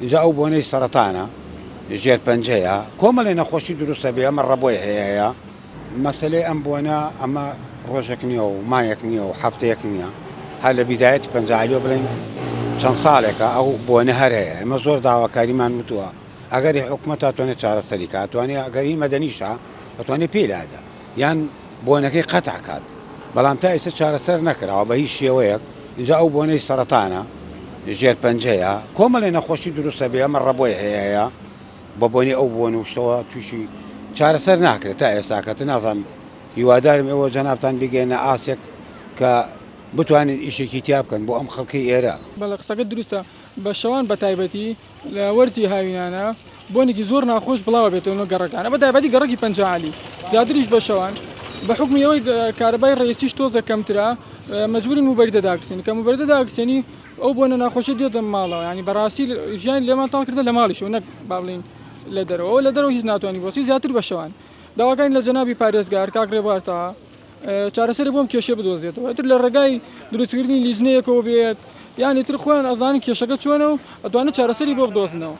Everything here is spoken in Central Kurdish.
ئینجا ئەو بۆنەی سەرەتانە، ژێرپەنجەیە، کۆمەڵێ نەخۆشی دروست ئەبێ، ئەمە ڕەبۆی هەیە هەیە. مەسەلەی ئەم بۆنە ئەمە ڕۆژێک نییە و مانگێک نییە و هەفتەیەک نییە، هەر لە بیدایەتی 50 عەلیەوە بڵێین چەند ساڵێکە ئەو بۆنە هەر هەیە. ئێمە زۆر داواکاریمان وتووە ئەگەر هی حکومەتە ئەتوانێت چارەسەری کا، ئەتوانێ ئەگەر هی مەدەنیشە ئەتوانێ پێی لادا یان بۆنەکەی قەتع کات، بەڵام تا ئێستا چارەسەر نەکراوە بە هیچ شێوەیەک. ئینجا ئەو بۆنەی سەرەتانە، ژێرپەنجەیە، کۆمەڵێ نەخۆشی دروست ئەبێ، ئەمە ڕەبۆی هەیە هەیە بە بۆنی ئەو بۆن و شتەوە تووشی چارەسەر ناکرێت تا ئێستاکە تە نازانم هیوادارم ئێوە جەنابتان بگەینە ئاسێک کە بتوانین ئیشێکی تیا بکەن بۆ ئەم خەڵکەی ئێرە. بەڵێ قسەکەت دروستە بە شەوان بە تایبەتی لە وەرزی هاوینانە بۆنێکی زۆر ناخۆش بڵاوە بێتەوە نۆ گەڕەکانە بە تایبەتی گەڕەکی 50 عەلی زیاتریش بە شەوان بە حوکمی ئەوەی کارەبای ڕئیسیش تۆزە کەمترە مەجبورین موبەریدە داکسێنی کە موبەریدە داکسێنی ئەو بۆنە ناخۆشە دێتە ماڵەوە ینی بەڕاستی ژیان لێمان تاڵ کردە لە ماڵیشەوە نەک با بڵێین لە دەرەوە لە دەرەوە هیچ ناتوانانی بۆسی زیاتر بە شەوان داواکانی لە جەنابی پارێزگار کاک ڕێبوار تەها چارەسەری بۆم کێشە بدۆزێتەوە تر لە ڕێگای دروستکردنی لیژنەیەکەوە بێت یانی تر خۆیان ئەزانن کێشەکە چۆنە و ئەتوانن چارەسەری بۆ بدۆزنەوە.